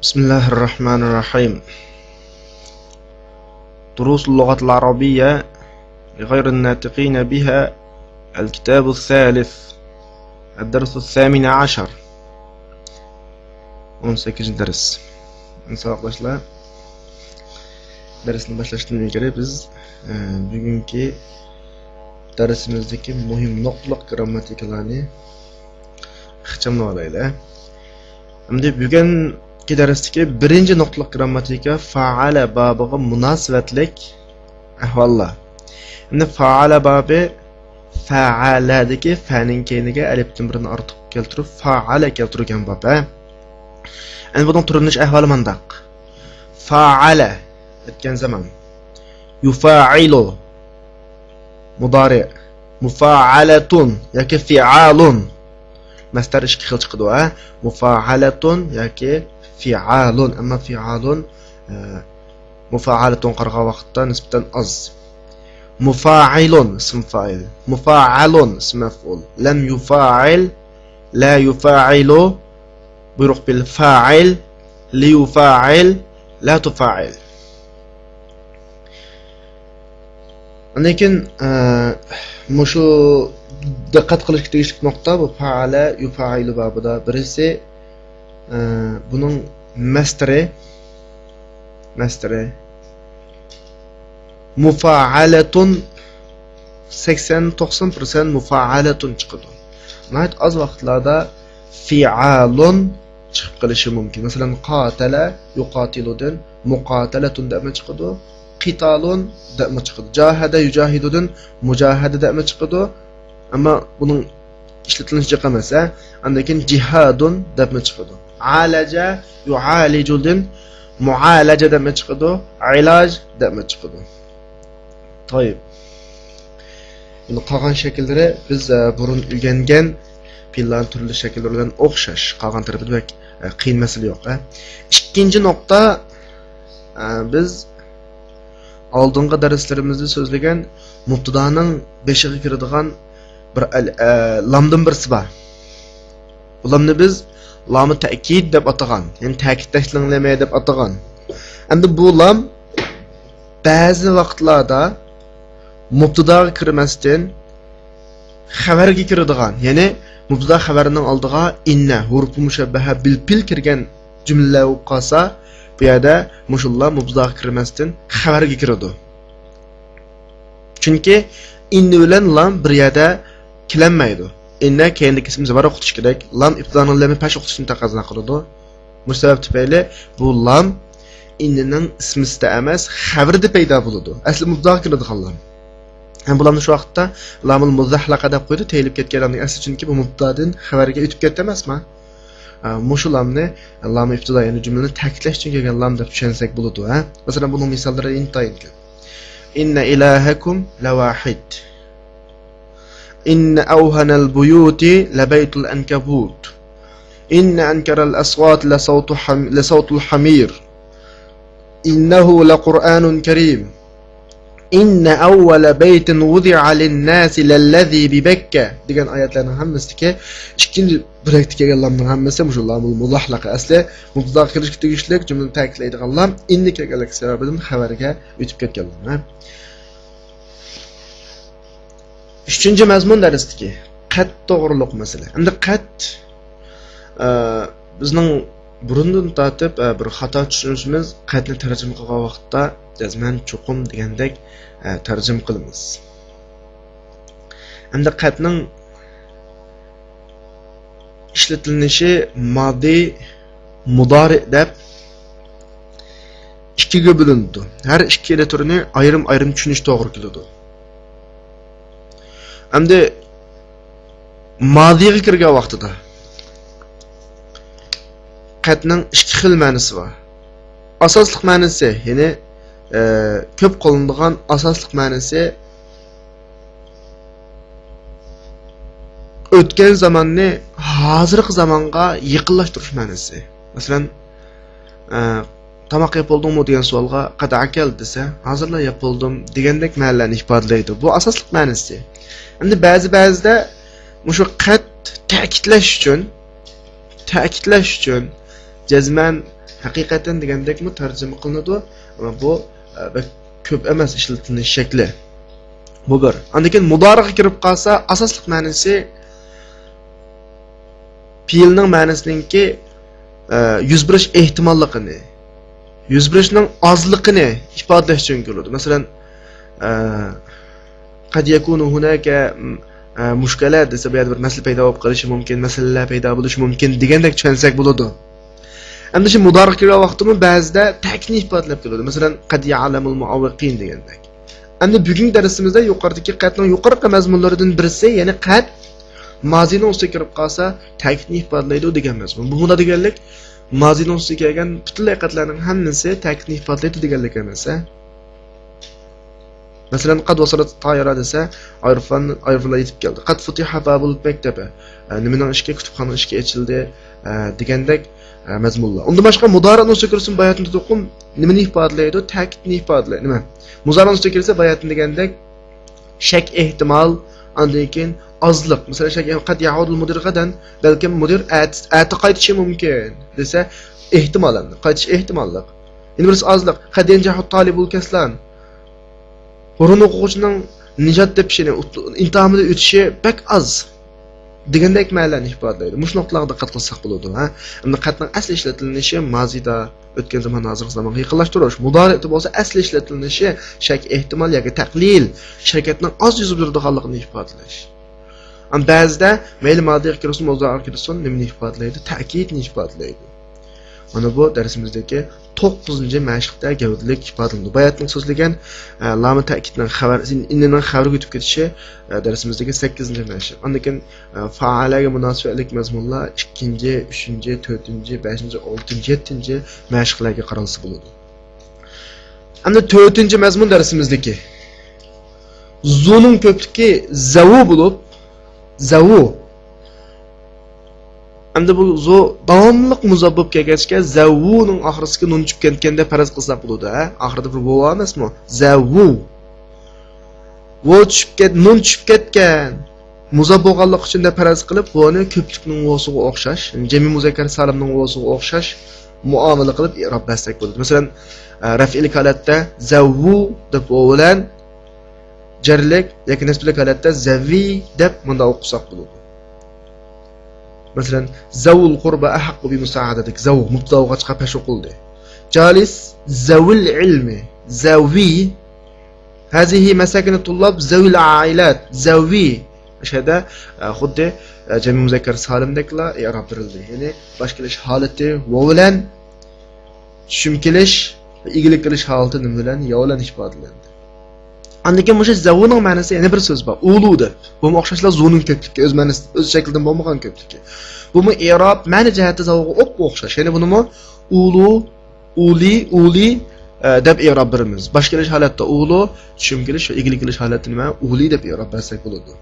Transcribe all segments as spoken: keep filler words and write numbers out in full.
بسم الله الرحمن الرحيم. دروس اللغة العربية لغير الناطقين بها، الكتاب الثالث، الدرس الثامن عشر. ئون سەككىزىنچى دەرس. ئەمدى ساۋاقداشلار، دەرسنى باشلاشتىن ئىلگىرى بىز، ئە، بۈگۈنكى دەرسىمىزدىكى مۇھىم نۇقتىلىق گىرامماتىكىلارنى ئىخچاملىۋالايلى. ئەمدى بۈگۈنكى دەرستىكى بىرىنچى نۇقتىلىق گىرامماتىكا فەئەلە بابىغا مۇناسىۋەتلىك ئەھۋاللار. ئەمدى فەئەلە بابى فەئەلەدىكى فەنىڭ كەينىگە ئەلىپتىن بىرنى ئارتۇق كەلتۈرۈپ، فەئەلە كەلتۈرگەن باب، ھە؟ ئەمدى بۇنىڭ تۈرلىنىش ئەھۋالى مانداق. فەئەلە ئېيتكەن زامان. يۇفەئىلۇ. مۇدارى. مۇفەئەلەتۇن ياكى فىئالۇن. مەسدەر ئىككى خىل چىقىدۇ، ھە؟ مۇفەئەلەتۇن ياكى فىئالۇن. ئەمما فىئالۇن، ئە، مۇفەئەلەتۇن قارىغان ۋاقىتتا نىسبەتەن ئاز. مۇفەئىلۇن، ئىسم فائىل. مۇفەئەلۇن، ئىسم مەفئۇل. لەم يۇفەئىل، لا يۇفەئىلۇ. بۇيرۇق بىل فەئىل، لىيۇفەئىل، لا تۇفەئىل. ئاندىن كېيىن، ئە، مۇشۇ دىققەت قىلىشقا تېگىشلىك نۇقتا بۇ فەئەلە يۇفەئىلۇ بابىدا. بىرسى، ئە، بۇنىڭ مەسدىرى، مەسدىرى مۇفەئەلەتۇن، سەكسەن توقسان پىرسەنت مۇفەئەلەتۇن چىقىدۇ. ناھايىتى ئاز ۋاقىتلاردا فىئالۇن چىقىپ قېلىشى مۇمكىن. مەسىلەن، قاتەلە يۇقاتىلۇدىن مۇقاتەلەتۇن دەپمۇ چىقىدۇ، قىتالۇن دەپمۇ چىقىدۇ، جاھەدە يۇجاھىدۇدىن مۇجاھەدە دەپمۇ چىقىدۇ. ئەمما بۇنىڭ ئىشلىتىلىشى جىق ئەمەس، ھە؟ ئاندىن كېيىن جىھادۇن دەپمۇ چىقىدۇ. ئالەجە يۇئالىجۇدىن مۇئالەجە دەپمۇ چىقىدۇ، ئىلاج دەپمۇ چىقىدۇ. تايىپ. بۇنىڭ قالغان شەكىللىرى بىز، ئە، بۇرۇن ئۆگەنگەن پېئىللارنىڭ تۈرلۈك شەكىللىرى بىلەن ئوخشاش. قالغان تەرىپىدە بەك، ئە، قىيىن مەسىلە يوق، ھە؟ ئىككىنچى نۇقتا، ئە، بىز ئالدىنقى دەرسلىرىمىزدە سۆزلىگەن مۇبتىدانىڭ بېشىغا كىرىدىغان بىر ئەل-، ئە، لامدىن بىرسى بار. بۇ لامنى بىز لامى تەكىد دەپ ئاتىغان، يەنى تەكىتلەشنىڭ لېمى دەپ ئاتىغان. ئەمدى بۇ لام بەزى ۋاقىتلاردا مۇبتىداغا كىرمەستىن، خەۋەرگە كىرىدىغان، يەنى مۇبتىدا خەۋەرنىڭ ئالدىغا ئىننە، ھۇرۇپى مۇشەببەھە، بىل پىل كىرگەن جۈملىلەر بولۇپ قالسا، بۇ يەردە مۇشۇلار مۇبتىداغا كىرمەستىن خەۋەرگە كىرىدۇ. چۈنكى ئىننە بىلەن لام بىر يەردە كېلەلمەيدۇ. ئىننە كەينىدىكى ئىسمى زىبار ئوقۇتۇش كېرەك، لام ئىپتىدانىڭ لېمى پەش ئوقۇتۇشنى تەقەززا قىلىدۇ. مۇشۇ سەۋەب تۈپەيلى بۇ لام ئىننىنىڭ ئىسمىسىدە ئەمەس، خەۋىرىدە پەيدا بولىدۇ. ئەسلى مۇبتىداغا كىرىدىغان لام. ھەم بۇلارنى شۇ ۋاقىتتا لامۇل مۇزاھلەقە دەپ قويىدۇ، تېيىلىپ كەتكەن لامنىڭ ئەسلى، چۈنكى بۇ مۇبتىدادىن خەۋەرگە ئۆتۈپ كەتتى ئەمەسما؟ ئە، مۇشۇ لامنى لامى ئىپتىدا، يەنى جۈملىنى تەكىتلەش ئۈچۈن كەلگەن لام دەپ چۈشەنسەك بولىدۇ، ھە؟ مەسىلەن، بۇنىڭ مىساللىرى ئىنتايىن كۆپ. إن إلهكم لواحد. إن أوهن البيوت لبيت العنكبوت. إن أنكر الأصوات لصوت حم-، لصوت الحمير. إنه لقرآن كريم. إن أول بيت وضع للناس للذي ببكة دېگەن ئايەتلەرنىڭ ھەممىسىدىكى ئىككىنچى بۆلەكتە كەلگەن لامنىڭ ھەممىسى مۇشۇ لامۇل مۇزاھلەقە. ئەسلى مۇبتىداغا كىرىشكە تېگىشلىك جۈملىنى تەكىتلەيدىغان لام ئىننە كەلگەنلىكى سەۋەبىدىن خەۋەرگە ئۆتۈپ كەتكەن لام. ئۈچىنچى مەزمۇن دەرستىكى قەت توغرۇلۇق مەسىلە. ئەمدى قەت، ئە، بىزنىڭ بۇرۇندىن تارتىپ، ئە، بىر خاتا چۈشىنىشىمىز، قەتنى تەرجىمە قىلغان ۋاقىتتا جەزمەن، چوقۇم دېگەندەك، ئە، تەرجىمە قىلىمىز. ئەمدى قەتنىڭ ئىشلىتىلىشى مادى، مۇدارى دەپ ئىككىگە بۆلۈنىدۇ. ھەر ئىككىلا تۈرىنى ئايرىم-ئايرىم چۈشىنىش توغرا كېلىدۇ. ئەمدى مادىغا كىرگەن ۋاقتىدا قەتنىڭ ئىككى خىل مەنىسى بار. ئاساسلىق مەنىسى، يەنى، ئە، كۆپ قوللىنىدىغان ئاساسلىق مەنىسى ئۆتكەن زاماننى ھازىرقى زامانغا يېقىنلاشتۇرۇش مەنىسى. مەسىلەن، ئە، تاماق يەپ بولدۇڭمۇ دېگەن سوئالغا قەد ئەكەلت دېسە، ھازىرلا يەپ بولدۇم دېگەندەك مەنىلەرنى ئىپادىلەيدۇ. بۇ ئاساسلىق مەنىسى. ئەمدى بەزى، بەزىدە مۇشۇ قەت تەكىتلەش ئۈچۈن، تەكىتلەش ئۈچۈن جەزمەن، ھەقىقەتەن دېگەندەكمۇ تەرجىمە قىلىنىدۇ. ئەمما بۇ، ئە، بەك كۆپ ئەمەس ئىشلىتىلىش شەكلى. بۇ بىر. ئاندىن كېيىن مۇدارىغا كىرىپ قالسا، ئاساسلىق مەنىسى پېئىلنىڭ مەنىسىنىڭكى، ئە، يۈز بېرىش ئېھتىماللىقىنى، يۈز بېرىشنىڭ ئازلىقىنى ئىپادىلەش ئۈچۈن كېلىدۇ. مەسىلەن، ئە، قەد يەكۇنۇ ھۇناكە، ئە، مۇشكىلە دېسە، بۇ يەردە بىر مەسىلە پەيدا بولۇپ قېلىشى مۇمكىن، مەسىلىلەر پەيدا بولۇشى مۇمكىن دېگەندەك چۈشەنسەك بولىدۇ. ئەمدى شۇ مۇدارىغا كىرگەن ۋاقىتتىمۇ بەزىدە تەكىتنى ئىپادىلەپ كېلىدۇ. مەسىلەن، قەد يەئلەمۇل مۇئەۋۋىقىن دېگەندەك. ئەمدى بۈگۈنكى دەرسىمىزدە يۇقىرىدىكى قەدنىڭ يۇقىرىقى مەزمۇنلىرىدىن بىرسى، يەنى قەد مازىنىڭ ئۈستىگە كىرىپ قالسا، تەكىتنى ئىپادىلەيدۇ دېگەن مەزمۇن. بۇ مۇندا دېگەنلىك، مازىنىڭ ئۈستىگە كەلگەن پۈتۈنلەي قەدلەرنىڭ ھەممىسى تەكىتنى ئىپادىلەيدۇ دېگەنلىك ئەمەس، ھە؟ مەسىلەن، قەد ۋەسەلەت تايارا دېسە، ئايروپىلان، ئايروپىلان يېتىپ كەلدى. قەد فۇتىھە بابۇل مەكتەبە، ئە، نېمىنىڭ ئىشىكى، كۇتۇپخانىنىڭ ئىشىكى ئېچىلدى، ئە، دېگەندەك، ئە، مەزمۇنلار. ئۇندىن باشقا مۇدارىئنىڭ ئۈستىگە كىرسۇن باياتىن تۇتۇقۇم نېمىنى ئىپادىلەيدۇ؟ تەكىتنى ئىپادىلەيدۇ. نېمە؟ مۇزارىنىڭ ئۈستىگە كىرسە باياتىن دېگەندەك شەك ئېھتىمال، ئاندىن كېيىن ئازلىق. مەسىلەن، شەك قەد يەئۇدۇل مۇدىر غەدەن، بەلكىم مۇدىر ئەت-، ئەتە قايتىشى مۇمكىن دېسە، ئېھتىمال ئەمدى، قايتىش ئېھتىماللىق. يەنە بىرسى ئازلىق. قەد يەنجەھۇت تالىبۇل كەسلان. ھۇرۇن ئوقۇغۇچىنىڭ نىجات تېپىشىنى، ئۇت-، ئىمتىھانىدا ئۆتۈشى بەك ئاز دېگەندەك مەنىلەرنى ئىپادىلەيدۇ. مۇشۇ نۇقتىلارغا دىققەت قىلساق بولىدۇ، ھە؟ ئەمدى قەدنىڭ ئەسلى ئىشلىتىلىنىشى مازىدا، ئۆتكەن زامان، ھازىرقى زامانغا يېقىنلاشتۇرۇش. مۇدارىئدا بولسا ئەسلى ئىشلىتىلىنىشى شەك ئېھتىمال ياكى تەقلىل، شەركەتنىڭ ئاز يۈز بېرىدىغانلىقىنى ئىپادىلەش. ئەمما بەزىدە مەيلى مادىغا كىرسۇن، مۇدارىئغا كىرسۇن، نېمىنى ئىپادىلەيدۇ؟ تەكىتنى ئىپادىلەيدۇ. مانا بۇ دەرسىمىزدىكى توققۇزىنچى مەشىقتە گەۋدىلىك ئىپادىلىنىدۇ. باياتىن سۆزلىگەن، ئە، لامى تەكىتنىڭ خەۋەر، ئىننىنىڭ خەۋەرگە ئۆتۈپ كېتىشى، ئە، دەرسىمىزدىكى سەككىزىنچى مەشىق. ئاندىن كېيىن، ئە، فائەلەگە مۇناسىۋەتلىك مەزمۇنلار ئىككىنچى، ئۈچىنچى، تۆتىنچى، بەشىنچى، ئالتىنچى، يەتتىنچى مەشىقلەرگە قارالسا بولىدۇ. ئەمدى تۆتىنچى مەزمۇن دەرسىمىزدىكى زۇنىڭ كۆپلۈكى زەۋۇ بولۇپ، زەۋۇ. ئەمدى بۇ زۇ داۋاملىق مۇزاپ بولۇپ كەلگەچكە، زەۋۇنىڭ ئاخىرىسىگە نۇن چۈشۈپ كەتكەن دەپ پەرەز قىلساق بولىدۇ، ھە؟ ئاخىرىدا بىر ۋاۋ ئەمەسمۇ؟ زەۋۇ. ۋاۋ چۈشۈپ كەت-، نۇن چۈشۈپ كەتكەن. مۇزاپ بولغانلىقى ئۈچۈن دەپ پەرەز قىلىپ، ۋاۋنى كۆپلۈكنىڭ ۋاۋسىغا ئوخشاش، يەنى جەمئىي مۇزەككەر سالىمنىڭ ۋاۋسىغا ئوخشاش مۇئامىلە قىلىپ ئىئراب بەرسەك بولىدۇ. مەسىلەن، ئە، رەفئىلىك ھالەتتە زەۋۋۇ دەپ ۋاۋ بىلەن جەرلىك ياكى نەسبلىك ھالەتتە زەۋۋى دەپ مۇنداق ئوقۇساق بولىدۇ. مەسىلەن، زەۋۇل قۇربا ئەھەققۇ بىمۇسائەدەتىك. زەۋ مۇبتەدا بولغاچقا پەش ئوقۇلدى. جالىس زەۋۇل ئىلمى. زەۋۋى ھازىھى مەساكىنۇ تۇللاب زەۋىل ئائىلات، زەۋۋى. ئاشۇ يەردە، ئە، خۇددى، ئە، جەمئىي مۇزەككەر سالىمدەكلا ئىئراب بېرىلدى. يەنى باش كېلىش ھالىتى ۋاۋ بىلەن، چۈشۈم كېلىش ۋە ئىگىلىك قىلىش ھالىتى نېمە بىلەن؟ ياۋ بىلەن ئىپادىلەندى. ئاندىن كېيىن مۇشۇ زەۋۇنىڭ مەنىسى يەنە بىر سۆز بار. ئۇلۇ دەپ. بۇمۇ ئوخشاشلا زۇنىڭ كۆپلۈكى، ئۆز مەنىسى، ئۆز شەكلىدىن بولمىغان كۆپلۈكى. بۇمۇ ئىئراب، مەنە جەھەتتە زەۋۇغا ئوپئوخشاش. يەنى بۇنىمۇ ئۇلۇ، ئۇلى، ئۇلى، ئە، دەپ ئىئراب بېرىمىز. باش كېلىش ھالەتتە ئۇلۇ، چۈشۈم كېلىش ۋە ئىگىلىك كېلىش ھالەتتە نېمە؟ ئۇلى دەپ ئىئراب بەرسەك بولىدۇ.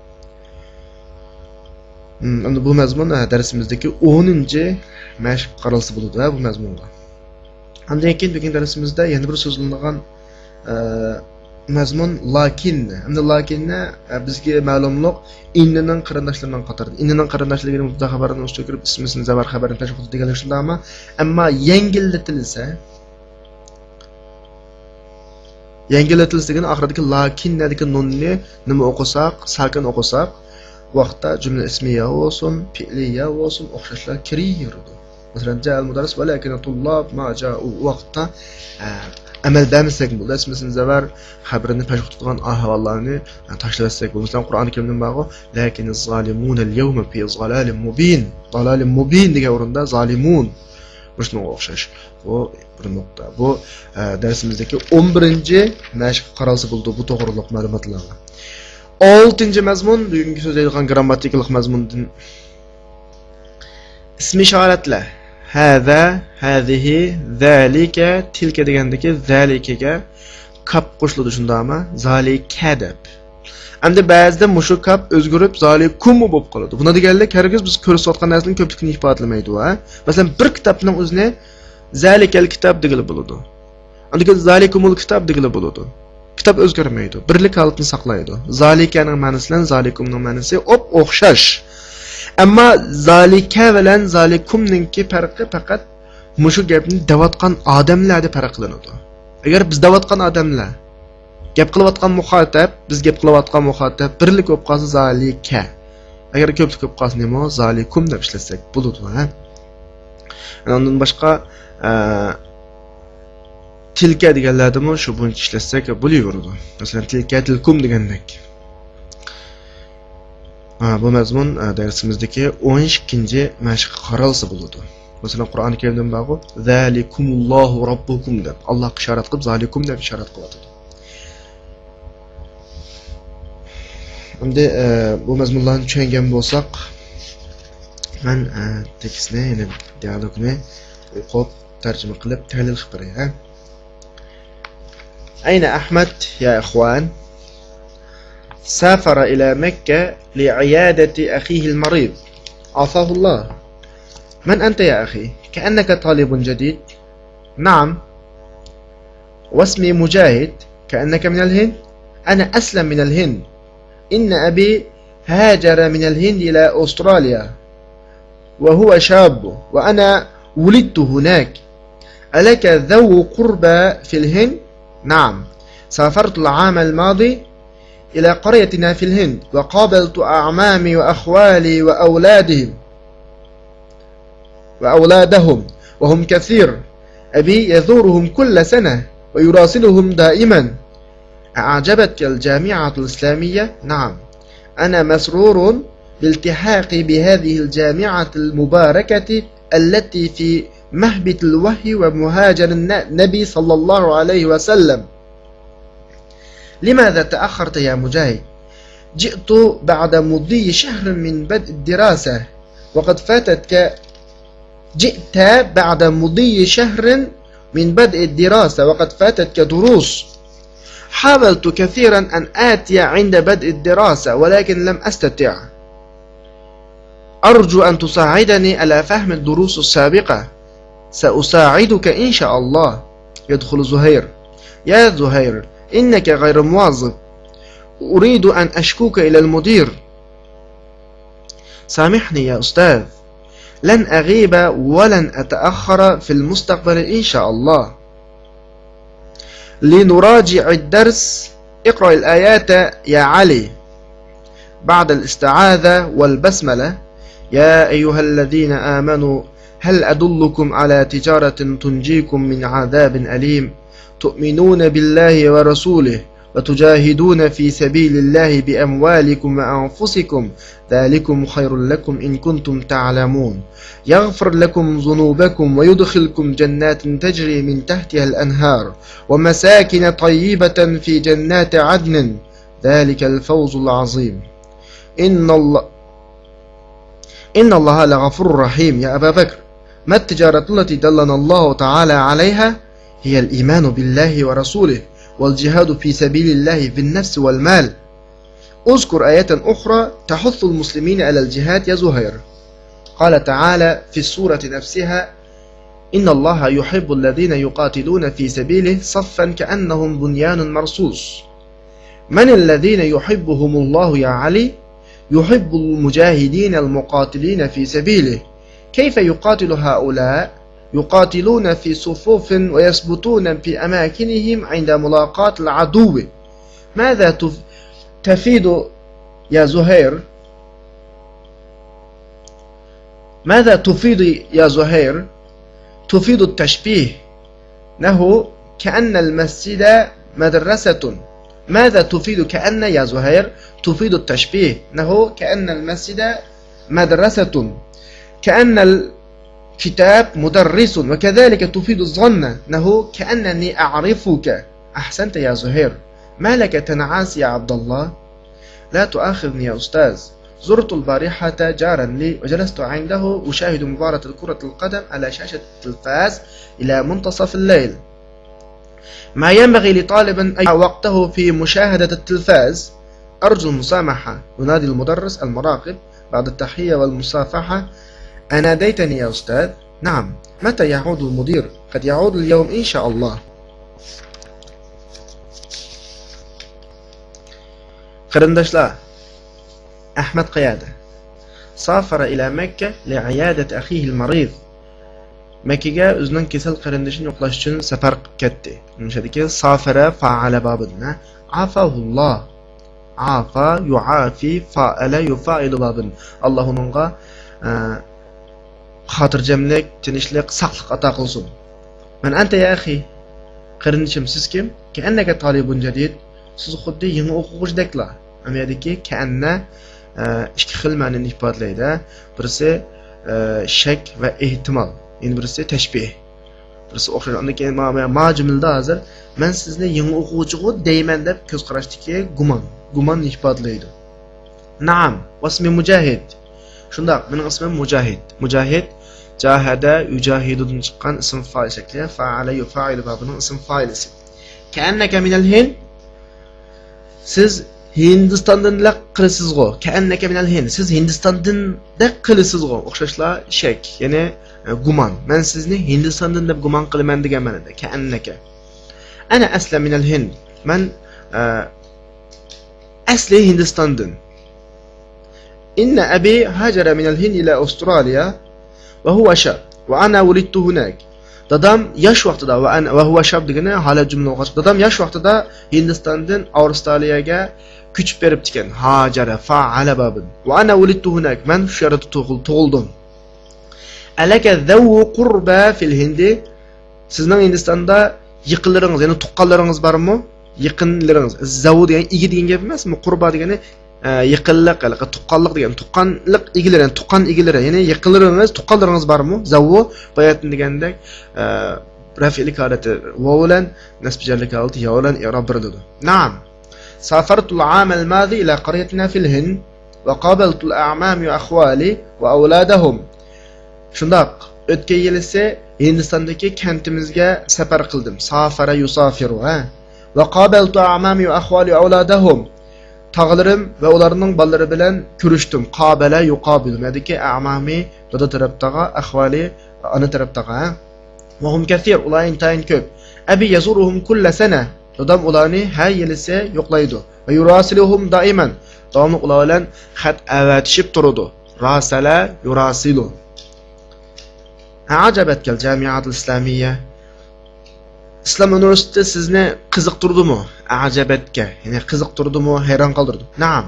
ھىم، ئەمدى بۇ مەزمۇن، ھە، دەرسىمىزدىكى ئونىنچى مەشىققە قارالسا بولىدۇ، ھە، بۇ مەزمۇنغا. ئاندىن كېيىن بۈگۈن دەرسىمىزدە يەنە بىر سۆزلىنىدىغان، ئە، مەزمۇن لەكىن. ئەمدى لەكىن، ئە، بىزگە مەلۇملۇق ئىننىنىڭ قېرىنداشلىرىنىڭ قاتارىدا. ئىننىنىڭ قېرىنداشلىرى دېگىنى مۇبتەدا خەبەرنىڭ ئۈستىگە كىرىپ، ئىسمىسىنى زەۋەر خەبەرنى پەش قىلىدۇ دېگەنلىك شۇنداقمۇ؟ ئەمما يەڭگىللىتىلسە، يەڭگىللىتىلسە دېگەن ئاخىرىدىكى لەكىننەدىكى نۇننى نېمە ئوقۇساق، ساكىن ئوقۇساق، ۋاقىتتا جۈملە ئىسمىيە بولسۇن، پېئلىيە بولسۇن، ئوخشاشلا كىرىۋېرىدۇ. مەسىلەن، جاء المدرس ولكن الطلاب ما جاءوا. ۋاقىتتا، ئە، ئەمەل بەرمىسەك بولىدۇ. ئىسمىسىنى زەۋەر خەبىرىنى پەش تۇتىدىغان ئەھۋاللارنى، ئە، تاشلىۋەتسەك بولىدۇ. مەسىلەن، قۇرئان كەرىمدىن بارغۇ، لەكىن الظالمون اليوم في ضلال مبين. ضلال مبين دېگەن ئورۇندا زالىمۇن. مۇشۇنىڭغا ئوخشاش. بۇ بىر نۇقتا. بۇ، ئە، دەرسىمىزدىكى ئون بىرىنچى مەشىققە قارالسا بولىدۇ بۇ توغرۇلۇق مەلۇماتلارغا. ئالتىنچى مەزمۇن، بۈگۈنكى سۆزلەيدىغان گىرامماتىكىلىق مەزمۇندىن ئىسمى ئىشارەتلەر. ھەزە، ھەزىھى، زەلىكە، تىلكە دېگەندىكى زەلىكىگە كاپ قوشۇلىدۇ، شۇنداقمۇ؟ زالىكە دەپ. ئەمدى بەزىدە مۇشۇ كاپ ئۆزگىرىپ زالىكۇممۇ بولۇپ قالىدۇ. بۇنى دېگەنلىك ھەرگىز بىز كۆرسىتىۋاتقان نەرسىنىڭ كۆپلۈكىنى ئىپادىلىمەيدۇ، ھە؟ مەسىلەن، بىر كىتابنىڭ ئۆزىنى زالىكەل كىتاب دېگىلى بولىدۇ. ئاندىن كېيىن زالىكۇمۇل كىتاب دېگىلى بولىدۇ. كىتاب ئۆزگەرمەيدۇ. بىرلىك ھالىتىنى ساقلايدۇ. زالىكەنىڭ مەنىسى بىلەن زالىكۇمنىڭ مەنىسى ئوپئوخشاش. ئەمما زالىكە بىلەن زالىكۇمنىڭكى پەرقى پەقەت مۇشۇ گەپنى دەۋاتقان ئادەملەردە پەرق قىلىنىدۇ. ئەگەر بىز دەۋاتقان ئادەملەر، گەپ قىلىۋاتقان مۇخاتەب، بىز گەپ قىلىۋاتقان مۇخاتەب بىرلىك بولۇپ قالسا، زالىكە. ئەگەر كۆپلۈك بولۇپ قالسا نېمە؟ زالىكۇم دەپ ئىشلەتسەك بولىدۇ، ھە؟ ئاندىن باشقا، ئە، تىلكە دېگەنلەردىمۇ شۇ بويىچە ئىشلەتسەك بولۇۋېرىدۇ. مەسىلەن، تىلكە، تىلكۇم دېگەندەك. ھە، بۇ مەزمۇن، ئە، دەرسىمىزدىكى ئون ئىككىنچى مەشىققە قارالسا بولىدۇ. مەسىلەن، قۇرئان كەرىمدىمۇ بارغۇ، «زالىكۇمۇللاھۇ رەببۇكۇم» دەپ، ئاللاھقا ئىشارەت قىلىپ، زالىكۇم دەپ ئىشارەت قىلىۋاتىدۇ. ئەمدى، ئە، بۇ مەزمۇنلارنى چۈشەنگەن بولساق، مەن، ئە، تېكىستنى، يەنى دىيالوگنى ئوقۇپ، تەرجىمە قىلىپ، تەھلىل قىلىپ بېرەي، ھە؟ أين أحمد يا إخوان؟ سافر إلى مكة لعيادة أخيه المريض، عافاه الله. من أنت يا أخي؟ كأنك طالب جديد. نعم. واسمي مجاهد. كأنك من الهند؟ أنا أصلا من الهند. إن أبي هاجر من الهند إلى أستراليا وهو شاب، وأنا ولدت هناك. ألك ذو قربى في الهند؟ نعم، سافرت العام الماضي إلى قريتنا في الهند، وقابلت أعمامي وأخوالي وأولادهم، وأولادهم، وهم كثير. أبي يزورهم كل سنة ويراسلهم دائما. أعجبتك الجامعة الإسلامية؟ نعم. أنا مسرور بالتحاقي بهذه الجامعة المباركة التي في مهبط الوحي ومهاجر النبي صلى الله عليه وسلم. لماذا تأخرت يا مجاهد؟ جئت بعد مضي شهر من بدء الدراسة وقد فاتتك، جئت بعد مضي شهر من بدء الدراسة وقد فاتتك دروس. حاولت كثيرا أن آتي عند بدء الدراسة ولكن لم أستطع. أرجو أن تساعدني على فهم الدروس السابقة. سأساعدك إن شاء الله. يدخل زهير. يا زهير، إنك غير مواظب. أريد أن أشكوك إلى المدير. سامحني يا أستاذ، لن أغيب ولن أتأخر في المستقبل إن شاء الله. لنراجع الدرس. اقرأ الآيات يا علي بعد الاستعاذة والبسملة. يا أيها الذين آمنوا هل أدلكم على تجارة تنجيكم من عذاب أليم؟ تؤمنون بالله ورسوله وتجاهدون في سبيل الله بأموالكم وأنفسكم، ذلكم خير لكم إن كنتم تعلمون. يغفر لكم ذنوبكم ويدخلكم جنات تجري من تحتها الأنهار ومساكن طيبة في جنات عدن، ذلك الفوز العظيم. إن الله، إن الله لغفور رحيم. يا أبا بكر، ما التجارة التي دلنا الله تعالى عليها؟ هي الإيمان بالله ورسوله والجهاد في سبيل الله بالنفس والمال. اذكر آية أخرى تحث المسلمين على الجهاد يا زهير. قال تعالى في السورة نفسها: إن الله يحب الذين يقاتلون في سبيله صفا كأنهم بنيان مرصوص. من الذين يحبهم الله يا علي؟ يحب المجاهدين المقاتلين في سبيله. كيف يقاتل هؤلاء؟ يقاتلون في صفوف ويثبتون في أماكنهم عند ملاقاة العدو. ماذا تف-، تفيد يا زهير؟ ماذا تفيد يا زهير؟ تفيد التشبيه، نحو كأن المسجد مدرسة. ماذا تفيد كأن يا زهير؟ تفيد التشبيه، نحو كأن المسجد مدرسة، كأن الكتاب مدرس، وكذلك تفيد الظن، نحو كأنني أعرفك. أحسنت يا زهير. ما لك تنعس يا عبد الله؟ لا تؤاخذني يا أستاذ. زرت البارحة جارا لي وجلست عنده أشاهد مباراة كرة القدم على شاشة التلفاز إلى منتصف الليل. ما ينبغي لطالب أن يضيع وقته في مشاهدة التلفاز؟ أرجو المسامحة، ينادي المدرس المراقب بعد التحية والمصافحة. أناديتني يا أستاذ؟ نعم. متى يعود المدير؟ قد يعود اليوم إن شاء الله. قېرىنداشلار، ئەھمەد قەيەردە؟ سافر إلى مكة لعيادة أخيه المريض. مەككىگە ئۆزىنىڭ كېسەل قېرىندىشىنى يوقلاش ئۈچۈن سەپەر قىلىپ كەتتى. مۇشۇ يەردىكى سافەرە فەئەلە بابىدىن، ھە؟ ئافاھۇللا. ئافا يۇئافى، فائەلە يۇفائىلۇ بابىدىن. ئاللا ئۇنىڭغا، ئە، خاتىرجەملىك، تىنچلىق، ساقلىق ئاتا قىلسۇن. مەن ئەنتە يا ئەخى؟ قېرىندىشىم، سىز كىم؟ كەئەننەكە تالىبۇن جەدىد. سىز خۇددى يېڭى ئوقۇغۇچىدەكلا. ئەمەلىيەتتىكى كەئەننە، ئە، ئىككى خىل مەنىنى ئىپادىلەيدۇ. بىرسى، ئە، شەك ۋە ئېھتىمال. يەنە بىرسى تەشبىھ. بىرسى ئوخشاش. ئاندىن كېيىن ما، ما، ما جۈملىدە ھازىر مەن سىزنى يېڭى ئوقۇغۇچىغۇ دەيمەن دەپ كۆز قاراشتىكى گۇمان. گۇماننى ئىپادىلەيدۇ. نعم، واسمي مجاهد. شۇنداق، مېنىڭ ئىسمىم مۇجاھىد. مۇجاھىد، جاھەدە يۇجاھىدۇدىن چىققان ئىسىم فائىل شەكلى، فەئەلە يۇفائىلۇ بابىنىڭ ئىسىم فائىلى. كەئەننەكە مىنەل ھىند. سىز ھىندىستاندىندەك قىلىسىزغۇ. كەئەننەكە مىنەل ھىند. سىز ھىندىستاندىندەك قىلىسىزغۇ. ئوخشاشلا شەك، يەنى، ئە، گۇمان. مەن سىزنى ھىندىستاندىن دەپ گۇمان قىلىمەن دېگەن مەنىدە. كەئەننەكە. ئەنە ئەسلەن مىنەل ھىند. مەن، ئە، ئەسلى ھىندىستاندىن. إن أبي هاجر من الهند إلى أستراليا وهو شاب وأنا ولدت هناك. دادام ياش ۋاقتىدا، ۋە ئەنە، ۋە ھۇۋە شاب دېگىنى ھالەت جۈملە بولغاچقا، دادام ياش ۋاقتىدا ھىندىستاندىن ئاۋسترالىيەگە كۆچۈپ بېرىپتىكەن. ھاجەرە، فائەلە بابىدىن. وأنا ولدت هناك. مەن شۇ يەردە تۇغۇل-، تۇغۇلدۇم. ألك ذو قربى في الهند؟ سىزنىڭ ھىندىستاندا يېقىنلىرىڭىز، يەنى تۇغقانلىرىڭىز بارمۇ؟ يېقىنلىرىڭىز. زەۋۇ دېگەن ئىگە دېگەن گەپ ئەمەسمۇ؟ قۇربا دېگىنى، ئە، يېقىنلىق، ھېلىقى تۇغقانلىق دېگەن، تۇغقانلىق ئىگىلىرى، يەنى تۇغقان ئىگىلىرى، يەنى يېقىنلىرىڭىز، تۇغقانلىرىڭىز بارمۇ؟ زەۋۇ، باياتىن دېگەندەك، ئە، رەفئىلىك ھالىتى ۋاۋ بىلەن، نەسب جەرلىك ھالىتى يا بىلەن ئېراب بېرىلىدۇ. نعم. سافرت العام الماضي إلى قريتنا في الهند وقابلت الأعمام وأخوالي وأولادهم. شۇنداق، ئۆتكەن يىلىسى ھىندىستاندىكى كەنتىمىزگە سەپەر قىلدىم. سافەرە يۇسافىرۇ، ھە. ۋە قابەلتۇ ئەمامى ۋە ئەخۋالى ئەۋلادەھۇم. تاغىلىرىم ۋە ئۇلارنىڭ بالىلىرى بىلەن كۆرۈشتۈم. قابەلە يۇقابىلۇ. مەدىكى ئەمامى دادا تەرەپ تاغا، ئەخۋالى ئانا تەرەپ تاغا، ھە. ۋە ھۇم كەسىر، ئۇلار ئىنتايىن كۆپ. ئەبى يەزۇرۇھۇم كۇللە سەنە. دادام ئۇلارنى ھەر يىلىسى يوقلايدۇ. ۋە يۇراسىلۇھۇم دائىمەن. داۋاملىق ئۇلار بىلەن خەت ئەۋەتىشىپ تۇرىدۇ. راسەلە يۇراسىلۇ. ئەجەبەتكەل جامىئەتۇل ئىسلامىيە. ئىسلام ئۇنىۋېرسىتېتى سىزنى قىزىقتۇردىمۇ؟ ئەجەبەتكە، يەنى قىزىقتۇردىمۇ، ھەيران قالدۇردى؟ نەئەم.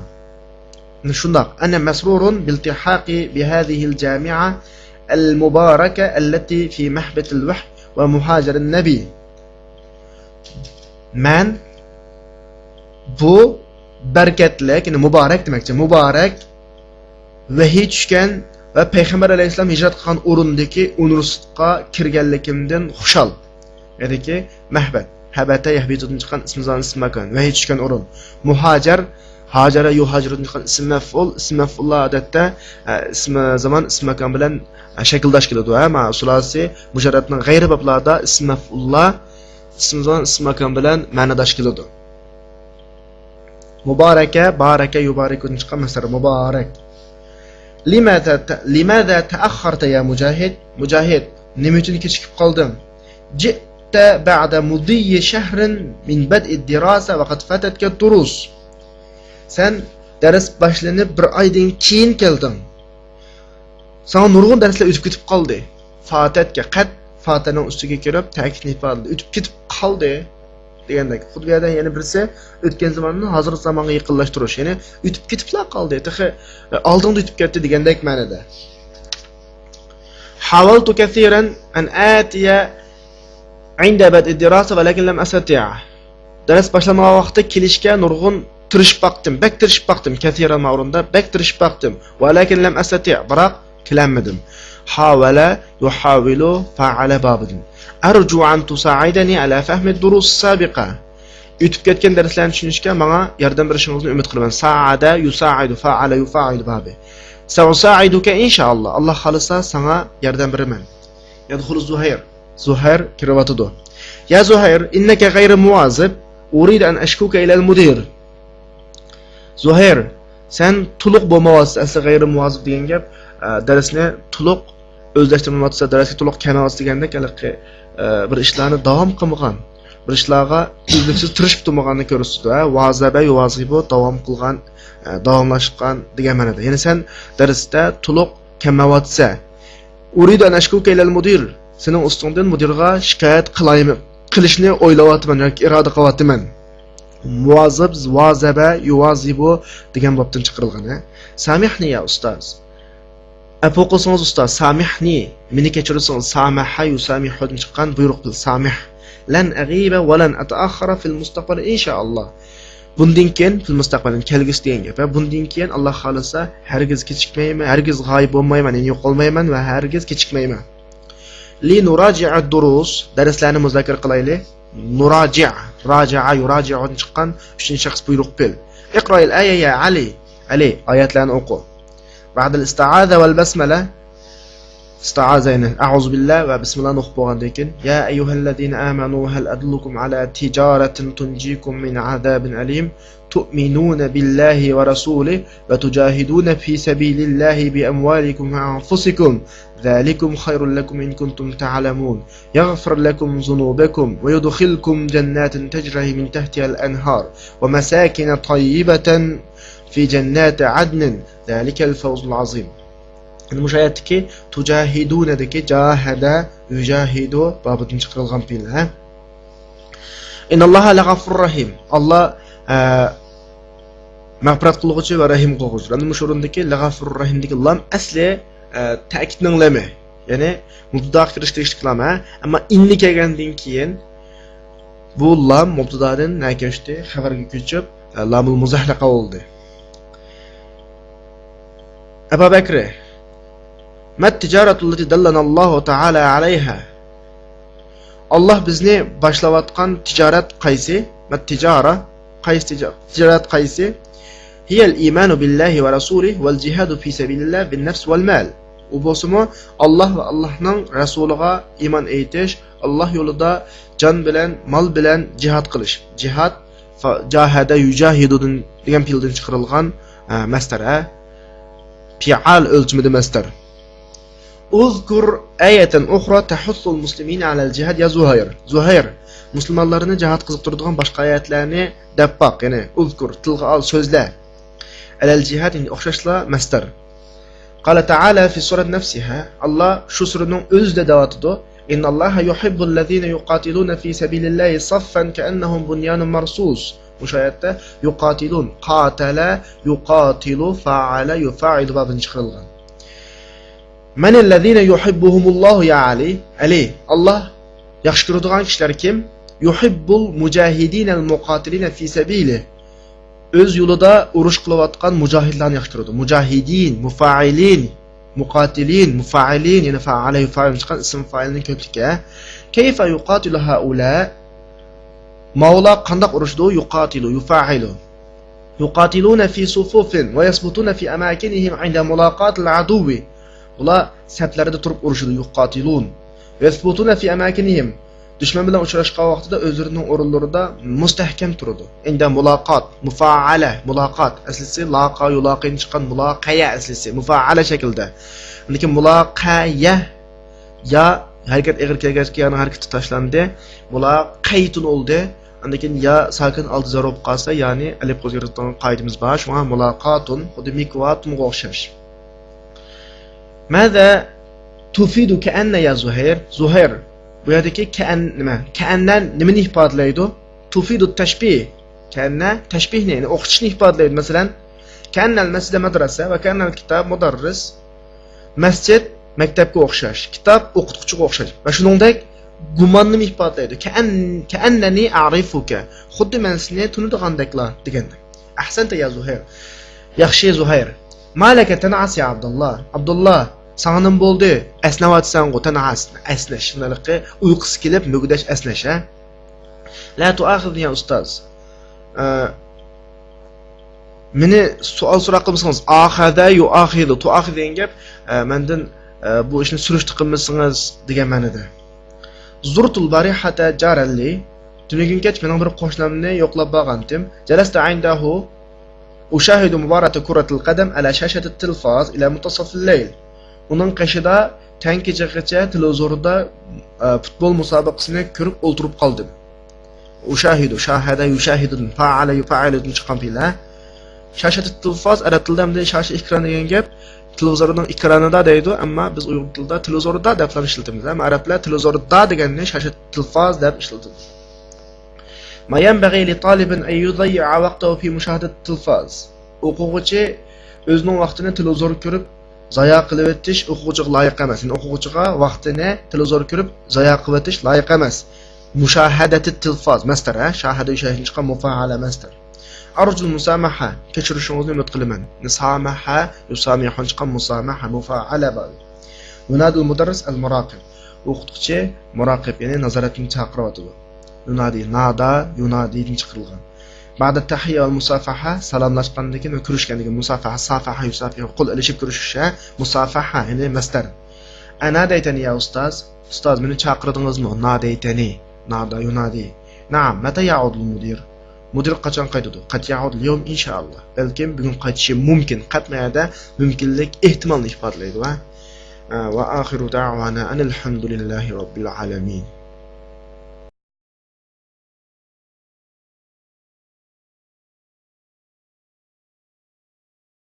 شۇنداق. أنا مسرور بالتحاق بهذه الجامعة المباركة التي في محبة الوحي ومهاجر النبي. مەن بۇ بەرىكەتلىك، يەنى مۇبارەك دېمەكچى، مۇبارەك ۋەھىي چۈشكەن ۋە پەيغەمبەر ئەلەيھىسسالام ھىجرەت قىلغان ئورۇندىكى ئۇنىۋېرسىتېتقا كىرگەنلىكىمدىن خۇشال. يەنىكى مەھبەت، ھەبەتە يەھبىتۇدىن چىققان ئىسمى زان ئىسمى ماكان، ۋەھىي چۈشكەن ئورۇن. مۇھاجىر، ھاجەرە يۇھاجىرۇدىن چىققان ئىسمى مەفئۇل، ئىسمى مەفئۇللار ئادەتتە، ئە، ئىسمى زامان، ئىسمى ماكان بىلەن، ئە، شەكىلداش كېلىدۇ، ھە، مانا سۇلاسى مۇجەررەتنىڭ غەيرىي بابلاردا ئىسمى مەفئۇللار ئىسمى زامان، ئىسمى ماكان بىلەن مەنىداش كېلىدۇ. مۇبارەكە، بارەكە يۇبارىكۇدىن چىققان مەسدەر مۇبارەك. لماذا ت-، لماذا تأخرت يا مجاهد؟ مۇجاھىد، نېمە ئۈچۈن كېچىكىپ قالدىڭ؟ جئت بعد مضي شهر من بدء الدراسة وقد فاتتك الدروس. سەن دەرس باشلىنىپ بىر ئايدىن كېيىن كەلدىڭ. ساڭا نۇرغۇن دەرسلەر ئۆتۈپ كېتىپ قالدى. فاتەتكە، قەت فاتەنىڭ ئۈستىگە كىرىپ، تەكىتنى ئىپادىلىدى. ئۆتۈپ كېتىپ قالدى دېگەندەك. خۇددى بۇ يەردە يەنە بىرسى ئۆتكەن زاماندىن ھازىرقى زامانغا يېقىنلاشتۇرۇش. يەنى ئۆتۈپ كېتىپلا قالدى. تېخى، ئە، ئالدىڭدا ئۆتۈپ كەتتى دېگەندەك مەنىدە. حاولت كثيرا أن آتي عند بدء الدراسة ولكن لم أستطع. دەرس باشلانمىغان ۋاقىتتا كېلىشكە نۇرغۇن تىرىشىپ باقتىم، بەك تىرىشىپ باقتىم، كەسىرەن ماۋرۇندا بەك تىرىشىپ باقتىم. ولكن لم أستطع، بىراق كېلەلمىدىم. حاول يحاول فاعل بابىدىن. أرجو أن تساعدني على فهم الدروس السابقة. ئۆتۈپ كەتكەن دەرسلەرنى چۈشىنىشكە ماڭا ياردەم بېرىشىڭىزنى ئۈمىد قىلىمەن. ساعد يساعد، فعل يفعل بابى. سأساعدك إن شاء الله. ئاللا خالىسا ساڭا ياردەم بېرىمەن. يدخل زهير. زۇھەير كىرىۋاتىدۇ. يا زهير، إنك غير مواظب، أريد أن أشكوك إلى المدير. زۇھەير، سەن تولۇق بولمايۋاتىسەن، ئەسلى غەيرىي مۇۋازىپ دېگەن گەپ، ئە، دەرسنى تولۇق ئۆزلەشتۈرمەيۋاتىسەن، دەرسكە تولۇق كەلمەيۋاتىسەن دېگەندەك، ھېلىقى، ئە، بىر ئىشلارنى داۋام قىلمىغان، بىر ئىشلارغا ئۈزلۈكسىز تىرىشىپ تۇرمىغاننى كۆرسىتىدۇ. ھە، ۋازەبە يۇۋازىبۇ، داۋام قىلغان، ئە، داۋاملاشقان دېگەن مەنىدە. يەنى سەن دەرستە تولۇق كەلمەيۋاتىسەن. أريد أن أشكوك إلى المدير. سېنىڭ ئۈستۈڭدىن مۇدىرغا شىكايەت قىلايمەن، قىلىشنى ئويلاۋاتىمەن ياكى ئىرادە قىلىۋاتىمەن. مۇۋازىب، ۋازەبە، يۇۋازىبۇ دېگەن بابتىن چىقىرىلغان، ھە. سامىھنى يا ئۇستاز. ئەپۇ قىلسىڭىز ئۇستاز، سامىھنى، مېنى كەچۈرسىڭىز، سامەھە يۇسامىھۇدىن چىققان بۇيرۇق پېئىل، سامىھ. لەن ئەغىبە ۋە لەن ئەتەئەخخەرە فىل مۇستەقبەل ئىنشائاللا. بۇندىن كېيىن، فىل مۇستەقبەل، كەلگۈسى دېگەن گەپ، ھە، بۇندىن كېيىن، ئاللا خالىسا، ھەرگىز كېچىكمەيمەن، ھەرگىز غايىب بولمايمەن، يەنى يوقالمايمەن ۋە ھەرگىز كېچىكمەيمەن. لىنۇراجىئە دۇرۇس، دەرسلەرنى مۇزاكىرە قىلايلى. نۇراجىئ، راجىئە، يۇراجىئۇدىن چىققان ئۈچىنچى شەخس بۇيرۇق پېئىل. ئىقرائىل ئايە يا ئەلى. ئەلى، ئايەتلەرنى ئوقۇ. بعد الاستعاذة والبسملة، ئىستىئازەنى، أعوذ بالله ۋە بىسمىللانى ئوقۇپ بولغاندىن كېيىن، يا أيها الذين آمنوا هل أدلكم على تجارة تنجيكم من عذاب أليم تؤمنون بالله ورسوله وتجاهدون في سبيل الله بأموالكم وأنفسكم ذلكم خير لكم إن كنتم تعلمون يغفر لكم ذنوبكم ويدخلكم جنات تجري من تحتها الأنهار ومساكن طيبة في جنات عدن ذلك الفوز العظيم. يەنى مۇشۇ ئايەتتىكى تۇجاھىدۇنەدىكى جاھەدە يۇجاھىدۇ بابىدىن چىقىرىلغان پېئىل، ھە؟ ئىنناللاھە لەغەفۇر رەھىم. ئاللا، ئە، مەغپىرەت قىلغۇچى ۋە رەھىم قىلغۇچى. ئەمدى مۇشۇ ئورۇندىكى لەغەفۇر رەھىمدىكى لام ئەسلى، ئە، تەكىتنىڭ لامى. يەنى مۇبتىداغا كىرىشتە كىرىشلىك لام، ھە؟ ئەمما ئىننى كەلگەندىن كېيىن بۇ لام مۇبتىدادىن نەگە كۆچتى؟ خەۋەرگە كۆچۈپ، ئە، لامۇل مۇزاھلىقە بولدى. ئەبا بەكرى، ما التجارة التي دلنا الله تعالى عليها؟ ئاللا بىزنى باشلاۋاتقان تىجارەت قايسى؟ ما التجارة، قايسى تىجا-، تىجارەت قايسى؟ هي الإيمان بالله ورسوله والجهاد في سبيل الله بالنفس والمال. ئۇ بولسىمۇ، ئاللا ۋە ئاللانىڭ رەسۇلىغا ئىمان ئېيتىش، ئاللا يولىدا جان بىلەن، مال بىلەن جىھاد قىلىش. جىھاد، فا-، جاھەدە يۇجاھىدۇدىن دېگەن پېئىلدىن چىقىرىلغان، ئە، مەستەر، ئە. پىئال ئۆلچىمىدە مەستەر. اذكر آية أخرى تحث المسلمين على الجهاد يا زهير. زۇھەير، مۇسۇلمانلارنى جىھاد قىزىقتۇرىدىغان باشقا ئايەتلەرنى دەپ باق، يەنى اذكر، تىلغا ئال، سۆزلە. على الجهاد، يەنى ئوخشاشلا مەستەر. قال تعالى في السورة نفسها، ئاللا شۇ سۈرىنىڭ ئۆزىدە دەۋاتىدۇ، إن الله يحب الذين يقاتلون في سبيل الله صفا كأنهم بنيان مرصوص. مۇشۇ ئايەتتە يۇقاتىلۇن، قاتەلە، يۇقاتىلۇ، فەئەلە، يۇفەئىلۇ بابىدىن چىقىرىلغان. من الذين يحبهم الله يا علي؟ ئەلى، ئاللا ياخشى كۆرىدىغان كىشىلەر كىم؟ يحب المجاهدين المقاتلين في سبيله. ئۆز يولىدا ئۇرۇش قىلىۋاتقان مۇجاھىدلارنى ياخشى كۆرىدۇ. مۇجاھىدىن، مۇفائىلىن، مۇقاتىلىن، مۇفائىلىن، يەنى فەئەلە يۇفەئىلدىن چىققان ئىسىم فائىلنىڭ كۆپلۈكى. كيف يقاتل هؤلاء؟ ماۋۇلار قانداق ئۇرۇشىدۇ؟ يقاتل، يفاعل. يقاتلون في صفوف ويثبتون في أماكنهم عند ملاقاة العدو. بۇلار سەپلەردە تۇرۇپ ئۇرۇشىدۇ، يقاتلون. يثبتون في أماكنهم. دۈشمەن بىلەن ئۇچراشقان ۋاقتىدا ئۆزلىرىنىڭ ئورۇنلىرىدا مۇستەھكەم تۇرىدۇ. عند ملاقات، مۇفائەلە، مۇلاقات. ئەسلىسى لاقا، يۇلاقىدىن چىققان مۇلاقەيە ئەسلىسى. مۇفائەلە شەكلىدە. لېكىن مۇلاقەيە، يا ھەرىكەت ئېغىر كەلگەچكە يانىڭ ھەرىكىتى تاشلاندى. مۇلاقەيتۇن بولدى. ئاندىن كېيىن يا ساكىن ئالدى زەر بولۇپ قالسا، يەنى ئەلىپكە ئۆزگەرتىدىغان قائىدىمىز بار. شۇڭا مۇلاقاتۇن، خۇددى مىكۋاتۇنغا ئوخشاش. ماذا تفيد كأن يا زهير؟ زۇھەير، بۇ يەردىكى كەئەن نېمە؟ كەئەننە نېمىنى ئىپادىلەيدۇ؟ تفيد التشبيه. كەئەننە تەشبىھنى، يەنى ئوخشىتىشنى ئىپادىلەيدۇ. مەسىلەن، كأن المسجد مدرسة وكأن الكتاب مدرس. مەسچىت مەكتەپكە ئوخشاش، كىتاب ئوقۇتقۇچىغا ئوخشاش. ۋە شۇنىڭدەك گۇماننىمۇ ئىپادىلەيدۇ. كەئەن-، كەئەننەنى ئەئرىفۇكە. خۇددى مەن سېنى تونۇيدىغاندەكلا دېگەندەك. ئەھسەنتە يا زۇھەير. ياخشى زۇھەير. ما لەكە تەنئەس يا ئابدۇللا. ئابدۇللا، ساڭا نېمە بولدى؟ ئەسنەۋاتىسەنغۇ، تەنئەس، ئەسنەش. شۇنداقلىقى ئۇيقۇسى كېلىپ مۈگدەش ئەسنەش، ھە؟ لا تۇئاخىزنى يا ئۇستاز. ئە، مېنى سوئال سوراق قىلمىسىڭىز، ئاخەزە يۇئاخىزۇ، تۇئاخىزۇ دېگەن گەپ، ئە، مەندىن، ئە، بۇ ئىشنى سۈرۈشتە قىلمىسىڭىز دېگەن مەنىدە. زۇرتۇل بارىھەتە جارەن لى. تۈنۈگۈن كەچ مېنىڭ بىر قوشنامنى يوقلاپ بارغانتىم. جەلەستۇ ئىندەھۇ ئۇشاھىدۇ مۇباراتە كۇرەتىل قەدەم ئەلا شاشەتىت تىلفاز ئىلە مۇنتەسەفىل لەيل. ئۇنىڭ قېشىدا تەڭ كېچىگىچە تېلېۋىزوردا، ئە، پۇتبول مۇسابىقىسىنى كۆرۈپ ئولتۇرۇپ قالدىم. ئۇشاھىدۇ، شاھەدە يۇشاھىدۇدىن، فائەلە يۇفائىلۇدىن چىققان پېئىل، ھە؟ شاشەتىت تىلفاز، ئەرەب تىلىدا ئەمدى شاشە ئېكران دېگەن گەپ، تېلېۋىزورنىڭ ئېكرانىدا دەيدۇ، ئەمما بىز ئۇيغۇر تىلىدا تېلېۋىزوردا دەپلا ئىشلىتىمىز. ئەمما ئەرەبلەر تېلېۋىزوردا دېگەننى شاشە تىلفاز دەپ ئىشلىتىدۇ. ما ينبغي لطالب أن يضيع وقته في مشاهدة التلفاز. ئوقۇغۇچى ئۆزىنىڭ ۋاقتىنى تېلېۋىزور كۆرۈپ زايا قىلىۋېتىش ئوقۇغۇچىغا لايىق ئەمەس. يەنى ئوقۇغۇچىغا ۋاقتىنى تېلېۋىزور كۆرۈپ زايا قىلىۋېتىش لايىق ئەمەس. مۇشاھەدەتى تىلفاز، مەستەر، ھە؟ شاھەدە يۇشاھىدنى چىققان مۇپائەلە مەستەر. ئەرجۇل مۇسامەھە، كەچۈرۈشىڭىزنى ئۈمىد قىلىمەن. سامەھە، يۇسامىھۇنى چىققان مۇسامەھە، مۇپائەلە بار. يۇنادىل مۇدەررىس ئەل مۇراقىب. ئوقۇتقۇچى مۇراقىب، يەنى نازارەتنى چاقىرىۋاتىدۇ. يۇنادى، نادا، يۇنادىدىن چىقىرىلغان. بعد التحية والمصافحة، سالاملاشقاندىن كېيىن ۋە كۆرۈشكەندىن كېيىن مۇسافەھە، سافەھە، يۇسافىھۇ، قول ئېلىشىپ كۆرۈشۈش، ھە؟ مۇسافەھە، يەنى مەستەر. أناديتني يا أستاذ، ئۇستاز، مېنى چاقىردىڭىزمۇ؟ ناديتني، نادا يۇنادى. نعم، متى يعود المدير؟ مۇدىر قاچان قايتىدۇ؟ قد يعود اليوم إن شاء الله. بەلكىم بۈگۈن قايتىشى مۇمكىن. قەتمەيەدە مۇمكىنلىك، ئېھتىمالنى ئىپادىلەيدۇ، ھە؟ ئە، وآخر دعوانا أن الحمد لله رب العالمين.